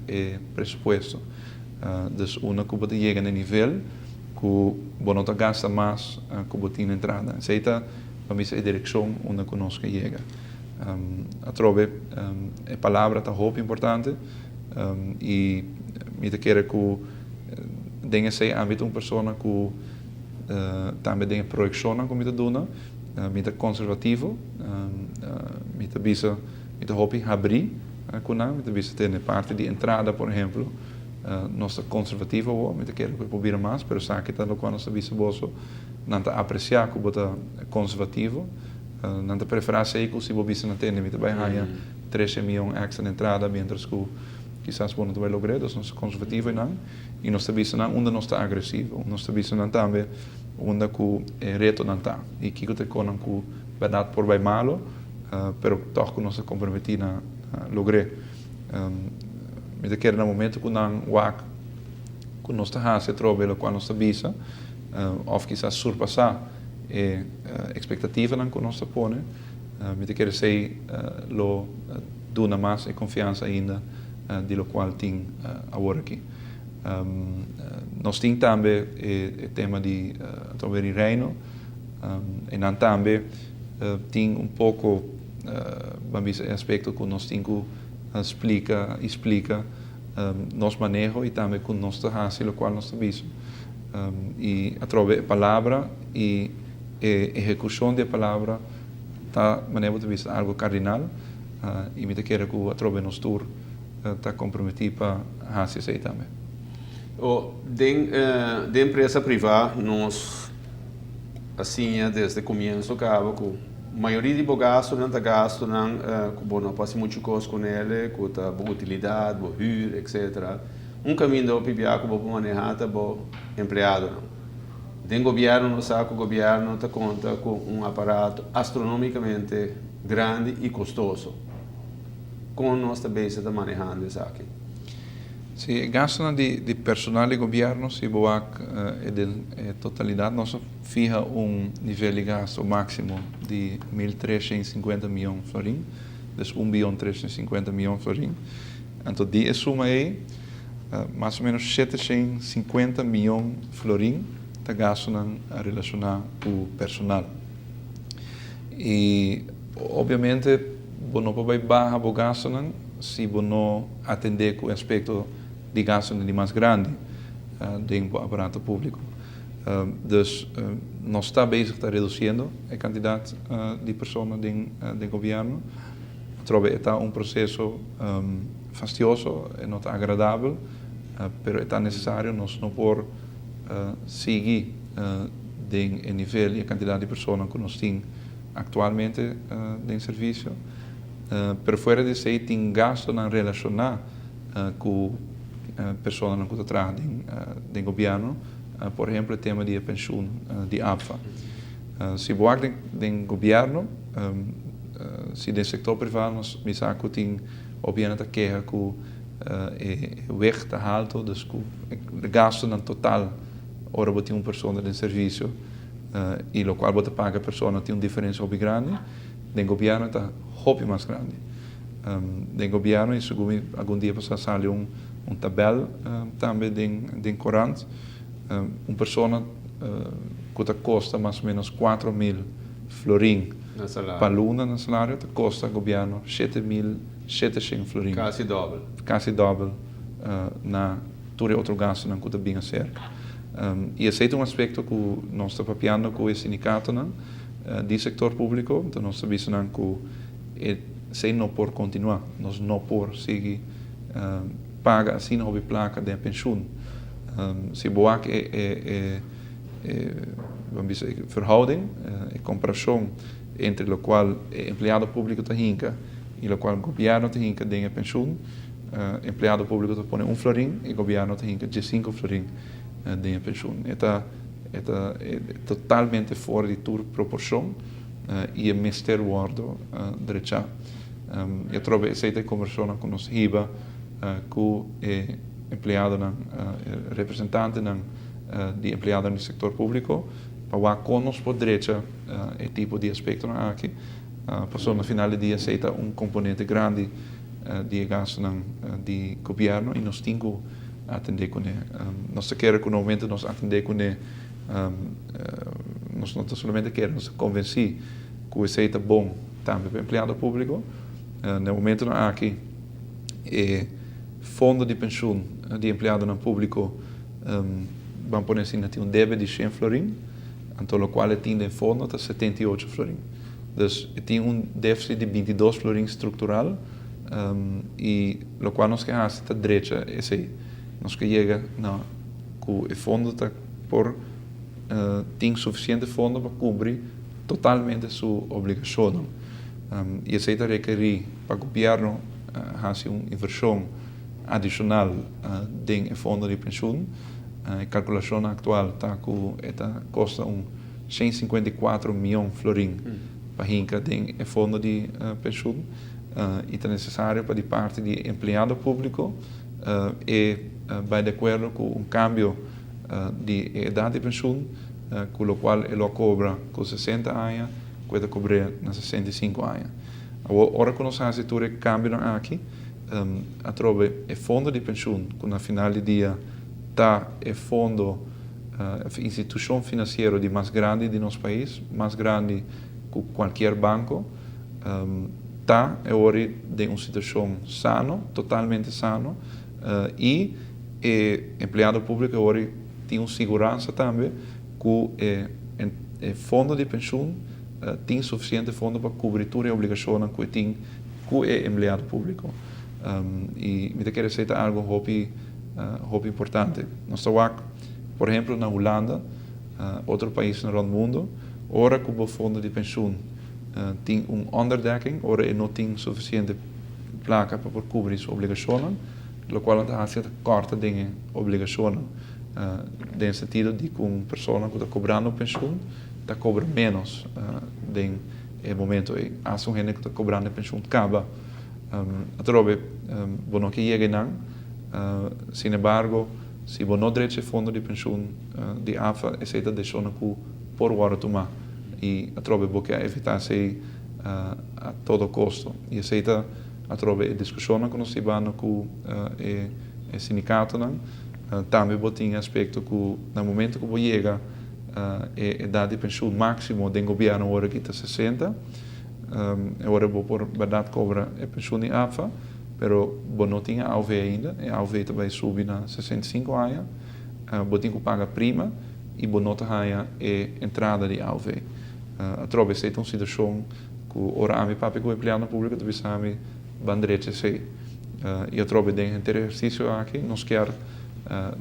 e presupuesto. Dus unda ku bo ta yega na e nivel ku bo no ta gasta mas ku bo tin na entrada. Esei ta pa mi e direkshon unda ku nos ke yega. Atrobe e palabra ta hopi importante i mi ta kere ku den esei ami ta un persona ku tambe den e proyekshonnan ku mi ta duna mi ta konservativo, mi ta bisa mi ta hopi habrí ku nan, mi ta bisa tene parti di entrada por ehemplo nos ta konservativo awor, mi ta kere ku e por bira mas pero esaki ta lokual nos ta bisa boso nan ta apresiá ku bo ta konservativo. Nan ta preferá esei ku si bo bisa nan tende mi ta bai haña trese mion èkstra na entrada miéntras ku kisas bo no ta bai logr'é. Dus nos ta konservativo einan i nos ta bisa nan unda nos ta agresivo. Nos ta bisa nan tambe unda ku e retonan ta i kiko ta e konan ku bèrdat por bai malo pero tòg ku nos ta komprometí na logr'é. Mi ta kere na momento ku nan wak ku nos ta hasi atrobe lokual nos ta bisa òf kisas surpasá e ekspektativanan ku nos ta pone, mi ta kere esei lo duna mas e konfiansa ainda di lokual tin awor aki. Nos tin tambe e tema di atrobe di Reino, e nan tambe tin un poko ban bisa e aspekto ku nos tin ku splika i splika nos maneho i tambe ku nos ta hasi lokual nos ta bisa. I atrobe e palabra i e ehekushon di e palabra ta manera bo ta bisa algu kardinal i mi ta kere ku atrobe nos tur ta komprometí pa hasi esei tambe. O den den empresa privá nos a siña desde komienso kaba ku mayoria di bo gastunan ta gastunan ku bo no por hasi muchu kos kunele ku ta bo utilidat, bo hür etcetera. Un kaminda hopi bia ku bo por manehá ta bo empleadonan. Den gobièrnu nos sa ku gobièrnu ta konta ku un aparato astronomikamente grandi i kostoso. Kon nos ta bezig ta manehando esaki? Si, e gastunan di personal di gobièrnu, si bo wak e den e totalidat, nos a fiha un nivel di gastu máksimo di 1350 mion florin, dus un bion 350 mion florin. Anto di e suma ei, mas o ménos 750 mion florin ta gastunan relashoná ku personal. I obviamente bo no por bai baha bo gastunan si bo no atendé ku e aspekto di gastunan di mas grandi den bo aparato públiko. Dus nos ta bezig ta redusiendo e kantidat di persona den gobièrnu. Atrobe e ta un proseso fastioso, e no ta agradabel, pero e ta nesesario. Nos no por sigui den e nivel i e kantidat di persona ku nos tin aktualmente den servisio. Pero fuera di esei tin gastunan relashoná ku personanan ku ta traha den gobièrnu, por ehempel e tema di e penshun di APFA. Si bo wak den gobièrnu, Si den sector priva nos bisa cu tin hopi hende ta keha cu e weg ta halto, dus cu e gastonan total ora bo tin un persona den servicio y locual bo ta paga e persona tin un diferencia hopi grandi, den gobierno ta hopi mas grandi. Den gobierno y segun mi algun dia pasa sali un tabel tambe den corant, un persona cu ta costa mas o menos 4000 florin pa luna na salario ta kosta gobièrnu 7700 florin. Kasi dòbel. Kasi dòbel na tur e otro gastunan ku ta bin aserka. I esei ta un aspekto ku nos ta papiando ku e sindikatonan di sektor públiko, enton nos ta bisa nan ku esei no por kontinuá. Nos no por sigui paga asina hopi plaka den e penshun. Si bo wak e E ban bisa e verhouding, e komparashon entre lokual e empleado públiko ta hinka i lokual gobièrnu ta hinka den e penshun, empleado públiko ta pone un florin i gobièrnu ta hinka diesinku florin den e penshun. E ta e ta totalmente for di tur proporshon i e mester wòrdu drechá. I atrobe esei ta e kombershonnan ku nos hiba ku e empleadonan, e representantenan. di empleadonan di sektor públiko pa wak kon nos por drecha e tipo di aspektonan aki, pasobra na final di dia esei ta un komponente grandi di e gastunan di gobièrnu i nos tin ku atendé kuné. Nos ta kere ku na momento nos atendé kuné, nos no ta solamente kere, nos ta konvensí ku esei ta bon tambe pa empleado públiko. Na e momentonan aki e fondo di penshun di empleadonan públiko ban pone asina tin un debe di shen florin, anto lokual e tin den fondo ta 78 florin. Dus e tin un déficit di 22 florin struktural i lokual nos ke hasi ta drecha esei. Nos ke yega na ku e fondo ta por tin sufisiente fondo pa kubri totalmente su obligashonnan. I esei ta rekerí pa gobièrnu hasi un invershon adishonal den e fondo di penshun. E kalkulashonnan aktual ta ku e ta kosta un 154 mion florin pa hinka den e fondo di penshun i ta nesesario pa di parti di e empleado públiko e bai di akuerdo ku un kambio di e edat di penshun ku lokual e lo a kobra ku 60 aña ku e ta kobr'é na 65 aña. Awor ora ku nos hasi tur e kambionan aki atrobe e fondo di penshun ku na final di dia ta e fondo of institushon finansiero di mas grandi di nos pais, mas grandi ku kualkier banko, ta e ora den un situashon sano, totalmente sano, i e empleado públiko e ora tin un siguransa tambe ku e e fondo di penshun tin sufisiente fondo pa kubri tur e obligashonnan ku e tin ku e empleado públiko. I mi ta kere esei ta algu hopi hopi importante. Nos ta wak, por ehemplo, na Hulanda, otro paisnan rond mundo, ora ku bo fondo di penshun tin un onderdekking, ora e no tin sufisiente plaka pa por kubri su obligashonnan, lokual nan ta hasi ta kòrta den e obligashonnan, den sentido di ku un persona ku ta kobrando un penshun ta kobra ménos den e momento ei. Asta un hende ku ta kobrando e penshun kaba atrobe bo no ke yega einan. Sin embargo, si bo no drecha e fondo di penshun di AFA, esei ta desishonnan ku por wòrdu tumá i atrobe bo ke a evitá esei a todo kosto. I esei ta atrobe e diskushonnan ku nos ta hibando ku e sindikatonan. Tambe bo tin e aspekto ku na momento ku bo yega e edat di penshun máksimo den gobièrnu awor aki ta 60, e ora bo por bèrdat kobra e penshun di AFA. Pero bo no tin e AOV ainda, e AOV ta bai subi na 65 aña, bo tin ku paga prima i bo no ta haña e entrada di AOV. Atrobe esei ta un situashon ku ora ami papia ku empleadonan públiko ta bisa mi ban drecha esei. I atrobe den henter ehersisio aki nos kier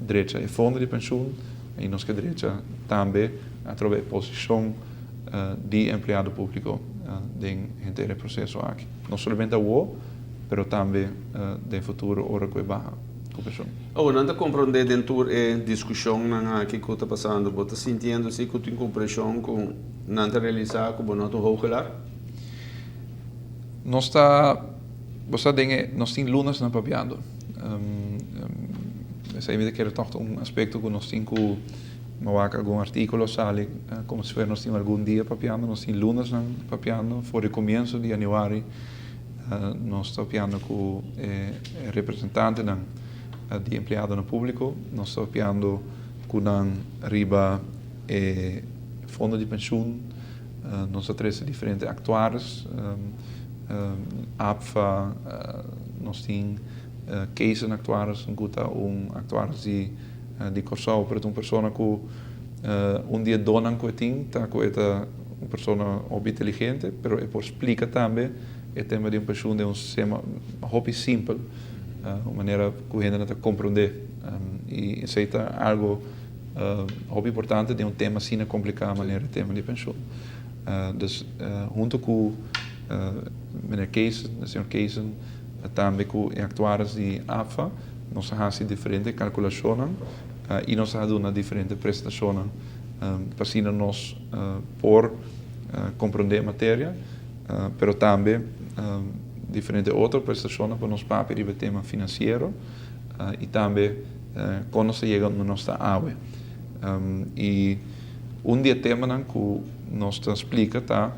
drecha e fondo di penshun i nos ke drecha tambe atrobe e posishon di empleado públiko den henter e proseso aki. No solamente awo, pero tambe den futuro ora ku e baha ku penshun. Awo, nan ta komprondé den tur e diskushonnan aki ku ta pasando? Bo ta sintiendo si ku tin kompreshon ku nan ta realisá ku bo no ta un hoogelaar? Nos ta, bo sa den e, nos tin lunasnan papiando. Esei mi ta kere tòg ta un aspekto ku nos tin ku. Mi wak algun artíkulo sali komo si fuera nos tin algun dia papiando, nos tin lunasnan papiando. For di komienso di yanüari nos ta papiando ku e representantenan di empleadonan públiko, nos ta papiando ku nan riba e fondo di penshun, nos a trese diferente aktuaris, APFA, nos tin Keesen Aktuaris ku ta un aktuaris di. Di Kòrsou, pero ta un persona ku un di e donnan ku e tin ta ku e ta un persona hopi inteligente, pero e por splika tambe e tema di un penshun den un sistema hopi simpel, un manera ku hendenan ta komprondé. I esei ta algu hopi importante den un tema asina kompliká manera e tema di penshun. Dus huntu ku meneer Keesen, señor Keesen, tambe ku e aktuaris di APFA, Nos a hasi diferente kalkulashonnan i nos a duna diferente presentashonnan pa asina nos por komprondé e materia, pero tambe diferente otro presentashonnan pa nos papia riba e tema finansiero i tambe kon nos ta yega unda nos ta awe. I un di e temanan ku nos ta splika ta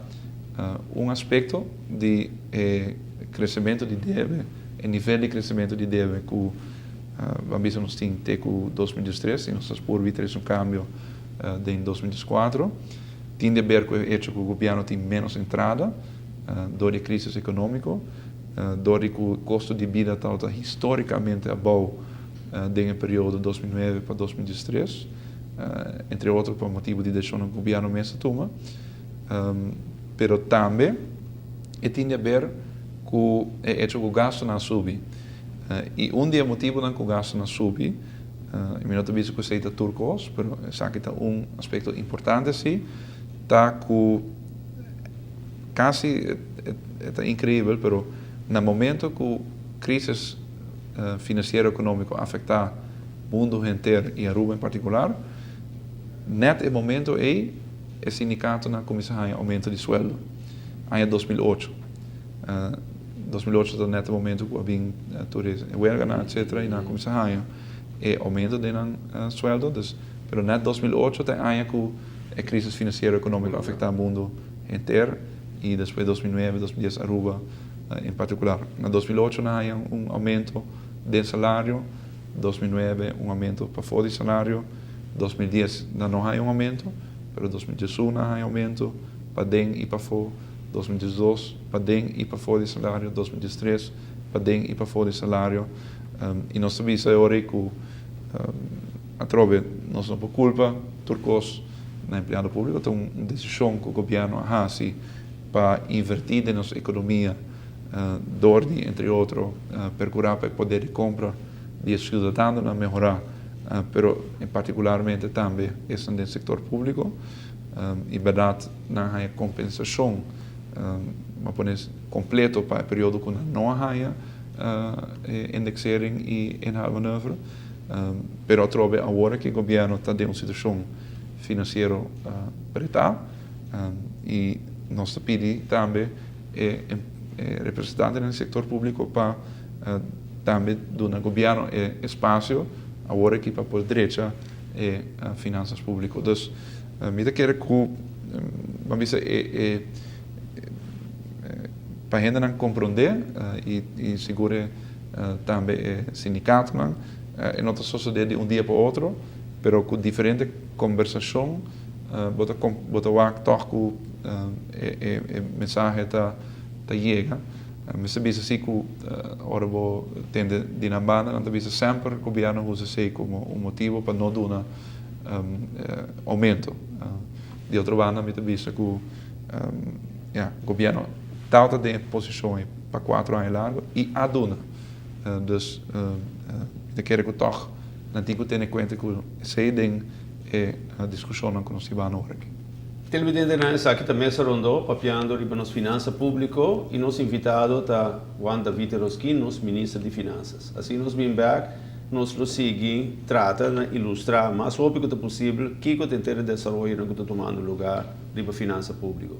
un aspekto di e kresementu di debe. E nivel di kresementu di debe ku ban bisa nos tin te ku 2013 i nos ta spurbi trese un kambio den 2014, tin di aber ku e echo ku gobièrnu tin ménos entrada dor di e krísis ekonómiko, dor di ku kosto di bida tabata histórikamente abou den e periodo 2009 pa 2013, entre otro pa motibu di desishonnan ku gobièrnu mes a tuma. Pero tambe e tin di aber ku e echo ku gastunan a subi. I un di e motibunan ku gastunan a subi, i mi no ta bisa ku esei ta tur kos, pero esaki ta un aspekto importante si, ta ku kasi e ta inkreibel, pero na momento ku krisis finansiero ekonómiko afektá mundu henter i Aruba en partikular, nèt e momento ei e sindikatonan a kuminsá haña oumento di sueldo, aña 2008. 2008 ta nèt e momento ku a bin tur e huelganan etcetera i nan a kuminsá haña e oumento den nan sueldo. Dus, pero nèt 2008 ta e aña ku e krisis finansiero ekonómiko a afektá mundu henter i despues 2009, 2010 Aruba en partikular. Na 2008 nan haña un oumento den salario, 2009 un oumento pafó di salario. 2010 nan no haña un aumento, pero 2011 nan haña aumento paden i pafó, 2012 paden i pafó di salario, 2013 paden i pafó di salario. I nos ta bisa e ora ei ku atrobe nos no por kulpa tur kos na empleado públiko, ta un desishon ku gobièrnu a hasi pa invertí den nos ekonomia dor di entre otro perkurá pa e poder di kompra di e siudadanonan mehorá, pero partikularmente tambe esnan den sektor públiko. I bèrdat nan haña kompensashon, bo a pone kompleto pa e periodo ku nan no a haña e indeksering i inhaalmanoeuvre. Pero atrobe awor aki gobièrnu ta den un situashon finansiero pretá i nos ta pidi tambe e representantenan di sektor públiko pa Tambe duna gobierno e espacio awor aki pa por drecha e finanzas publico. Dus mi ta kere cu ban bisa e e pa hendenan compronde y sigur e tambe e sindicatonan e no ta sosode di un dia pa otro pero cu diferente conversacion bo ta bo ta wak toch cu e e mensahe ta yega. Mester bisa si ku ora bo tende di nan banda nan ta bisa semper gobièrnu usa esei komo un motibu pa no duna oumento. Di otro banda mi ta bisa ku ya gobièrnu tabata den e posishon ei pa kuatro aña largu i a duna. Dus mi ta kere ku tòg nan tin ku tene kuenta ku esei den e diskushonnan ku nos ta hiba awor aki. Televidentenan esaki ta Mesa Rondó papiando riba nos finansa públiko i nos invitado ta Juan David Eroskin, nos Minister di Finansas. Asina nos bin bèk nos lo sigui trata na ilustrá mas hopi ku ta posibel kiko ta henter e desaroyonan ku ta tumando lugá riba finansa públiko.